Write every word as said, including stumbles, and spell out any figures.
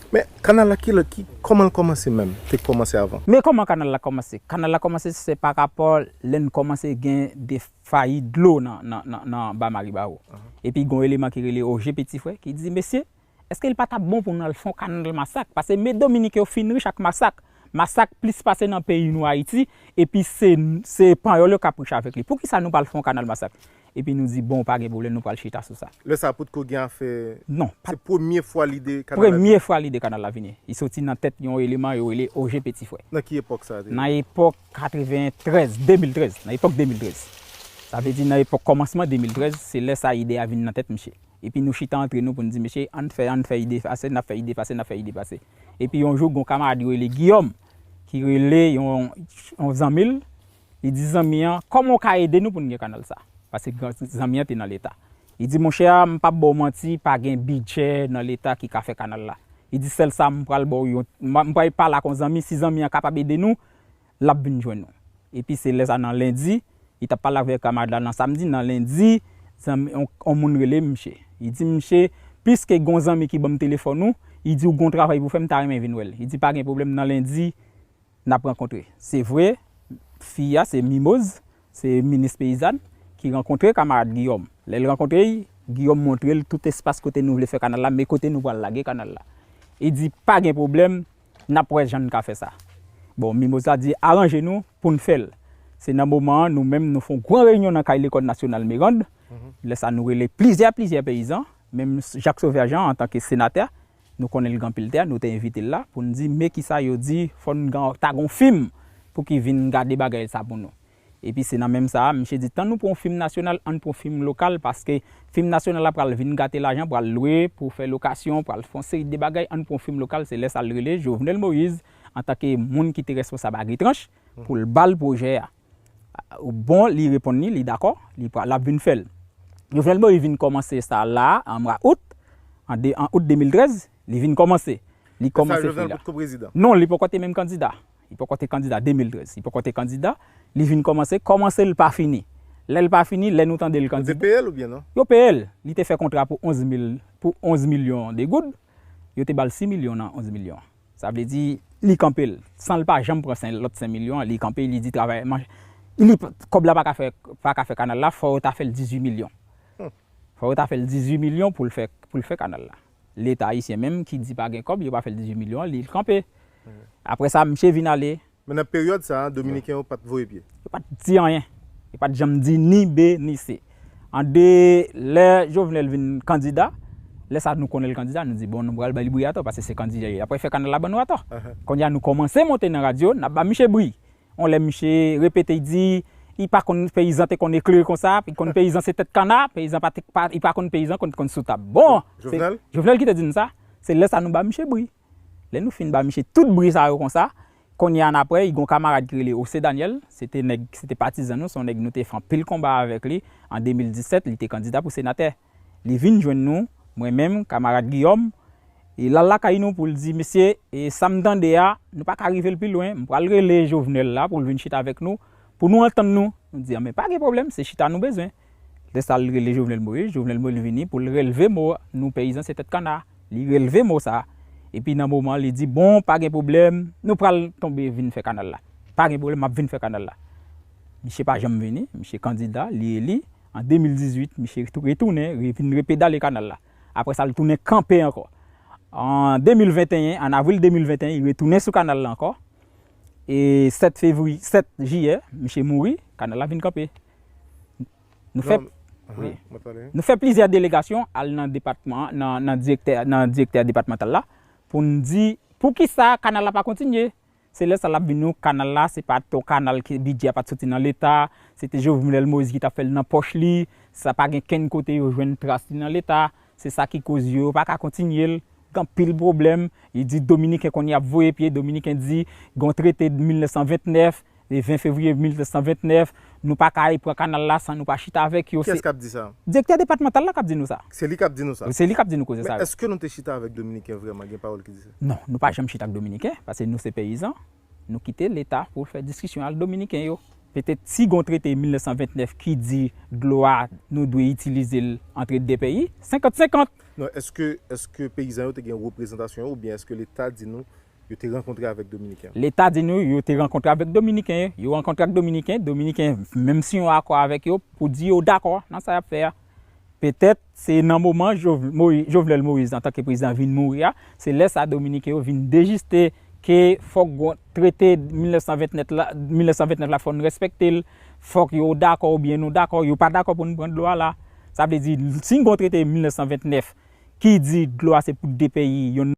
Men kanal la ki, ki, kòman l kòmanse menm? Te kòmanse avan? Men kòman kanal la kòmanse? Kanal la kòmanse se pa rapò lè n kòmanse gen de fayi dlo nan, nan, nan, nan ba Maribawo. Epi gon eleman ki rele Oje Petifrè ki di, mesye, èske l pa t ap bon pou n al fè yon kanal Masak? Paske men Dominiken yo fin rich ak Masak. Masak plis pase nan peyi nou Ayiti, epi se, se Panyòl yo k ap rich avèk li. Poukisa nou pa al fè yon kanal Masak? Epi nou di, bon, pa gen pwoblèm, nou pral chita sou sa. Lè sa a potko gen afè. Non. Se premye fwa lide kanal la vini? Premye fwa lide kanal la vini. Li soti nan tèt yon eleman yo rele Oje Petifrè. Nan ki epòk sa a te ye? Nan epòk katreventrèz, de mil trèz, nan epòk de mil trèz. Sa vle di nan epòk kòmansman de mil trèz, se lè sa ide a vin nan tèt misye. Epi nou chita antre nou pou n di, mesye, ann fè, ann fè ide pase, n ap fè ide pase, n ap fè ide pase. Epi yon jou, gon kamarad yo rele Giyòm, ki rele yon, yon zanmi l, li di zanmi an, kòman w ka ede nou pou n gen kanal sa? Paske gran, zanmi an te nan Leta. Li di, monchè, m p ap ba w manti, pa gen bidjè nan Leta ki ka fè kanal la. Li di, sèl sa m pral ba w yon, m pral pale ak yon zanmi, si zanmi an kapab ede nou, l ap vin jwenn nou. Epi se lè sa nan lendi, li t ap pale avèk kamarad la nan samdi, nan lendi, zanmi, on, on moun rele misye. Li di, misye, piske gon zanmi ki ban m telefòn ou, li di ou gon travay pou fè, m ta renmen vin wè l. Li di, pa gen pwoblèm, nan lendi, n ap rankontre. Se vre, fi a, se Mimoz, se minis peyizàn, ki rankontre kamarad Giyòm. Lè l rankontre l, Giyòm montre l tout espas kote nou vle fè kanal la, men kote nou pral lage kanal la. Li di, pa gen pwoblèm, n ap wè jan n ka fè sa. Bon, Mimoz la di, aranje nou pou n fè l. Se nan moman an, nou menm, nou fè yon gran reyinyon nan kay Lekòl Nasyonal Mirand. Lè sa, nou rele plizyè, plizyè peyizan, menm Jak Sovè Jan antanke senatè, nou konnen l gen anpil tè, nou te envite l la pou n di, men kisa yo di, fò n gen, ta gen yon fim pou ki vin gade bagay sa pou nou. Epi se nan menm sa a, misye di, tan nou pran yon fim nasyonal, ann pran yon fim lokal, paske fim nasyonal la pral vin gate lajan, pral lwe pou fè lokasyon, pral fè yon seri de bagay, ann pran yon fim lokal, se lè sa l rele Jovenel Moïse, antanke moun ki te responsab Agritranche, pou l ba l pwojè a. Bon, li reponn li, li dakò, li pra-, l ap vin fè l. Jovenel Moïse vin kòmanse sa la, an mwa out, an de, an out de mil trèz, li vin kòmanse. Li kòmanse fè la. Jovenel potko prezidan? Non, li poko te menm kandida. Li poko te kandida de mil trèz. Li poko te kandida. Li vin kòmanse. Kòmanse l pa fini. Lè l pa fini, lè nou tande l kandida. Yo te peye l oubyen non? Yo peye l. Li te fè kontra pou onz mil, pou onz milyon de goud. Yo te ba l sis milyon nan onz milyon an. Sa vle di, li kanpe l. San l pa janm pran senk, lòt senk milyon an, li kanpe, li di travay, man, li, kòb la pa ka fè, pa ka fè kanal la, fò yo ta fè l dizuit milyon. Fò yo ta fè l dizuit milyon pou l fè, pou l fè kanal la. Leta ayisyen menm ki di pa gen kòb, yo pa fè l dizuit milyon an, li kanpe. Apre sa, misye vin ale. Men nan peryòd sa a, Dominiken yo pa t voye pye. Yo pa t di anyen. Yo pa t janm di ni B ni C. An de, lè Jovenel vin kandida, lè sa nou konnen l kandida, nou di, bon, nou pral ba li bri atò, paske se kandida li ye. Apre fè kanal la ban nou atò. Kounye a nou kòmanse monte nan radyo, n ap ba misye bri. On lè misye repete, li di, li pa konn peyizan te konn eklere konsa, li konn peyizan se tèt kana, peyizan pa te, pa, li pa konn peyizan konn, konn sou tab. Bon, se Jovenel ki te di nou sa, se lè sa nou ba misye bri. Lè nou fin ba misye tout bri sa yo konsa, kounye a n apre, li gon kamarad ki rele Ose Daniel, se te nèg, se te patizan nou, se yon nèg nou te fè anpil konba avèk li. An de mil disèt, li te kandida pou senatè. Li vin jwenn nou, mwen menm, kamarad Giyòm, e l al lakay nou pou l di, mesye, e sa m tande a, nou pa ka rive l pi lwen, m pral rele Jovenel la pou l vin chita avèk nou, pou nou antann nou. Nou di, anben, pa gen pwoblèm, se chita nou bezwen. Lè sa l rele Jovenel Moïse, Jovenel Moïse vini pou l relve mo, nou peyizan se tèt kana. Li relve mo sa. Epi nan moman an, li di, bon, pa gen pwoblèm, nou pral tonbe vin fè kanal la. Pa gen pwoblèm, m ap vin fè kanal la. Misye pa janm vini, misye kandida, li eli. An de mil dizuit, misye tou-, retounen, re-, vin repedale kanal la. Apre sa, l tounen kanpe ankò. An de mil venteyen, an avril de mil venteyen, li retounen sou kanal la ankò. E sèt fevriye, sèt jiyè, misye mouri, kanal la vin kanpe. Nou fè, wi. Nou fè plizyè delegasyon al nan depatman, nan, nan direktè, nan direktè depatmantal la, pou n di, poukisa kanal la pa kontinye? Se lè sa l ap vin nou, kanal la, se pa t yon kanal ki bidjè a pa t soti nan Leta, se te Jovenel Moïse ki t ap fè l nan pòch li, sa pa gen kenn kote yo jwenn tras li nan Leta, se sa ki koz yo pa ka kontinye l, gen anpil pwoblèm, li di Dominiken kounye a ap voye pye, Dominiken di, gen yon trete mil nèf san vennèf, le ven fevriye mil nèf san vennèf, nou pa ka al pran kanal la san nou pa chita avèk yo. Kiyès k ap di sa? Direktè depatmantal la k ap di nou sa. Se li k ap di nou sa? Se li k ap di nou koze sa. Men èske nou te chita avèk Dominiken vrèman? Gen pawòl ki di sa? Non, nou pa janm chita ak Dominiken, paske nou se peyizan. Nou kite Leta pou l fè diskisyon ak Dominiken yo. Petèt si gon trete mil nèf san vennèf ki di dlo a, nou dwe itilize l antre de peyi, senkant senkant. Non, èske, èske peyizan yo te gen reprezantasyon yo, oubyen èske Leta di nou yo te rankontre avèk Dominiken yo? Leta di nou yo te rankontre avèk Dominiken yo. Yo rankontre ak Dominiken, Dominiken menm siyen yon akò avèk yo pou di yo dakò nan sa y ap fè a. Petèt se nan moman Jovenel Moïse antanke prezidan vin mouri a, se lè sa Dominiken yo vin dejiste ke fòk gon trete mil nèf san vennèf la, mil nèf san vennèf la fò n respekte l, fòk yo dakò oubyen nou dakò, yo pa dakò pou n pran dlo a la. Sa vle di, si n gon trete mil nèf san vennèf ki di dlo a se pou de peyi, yonn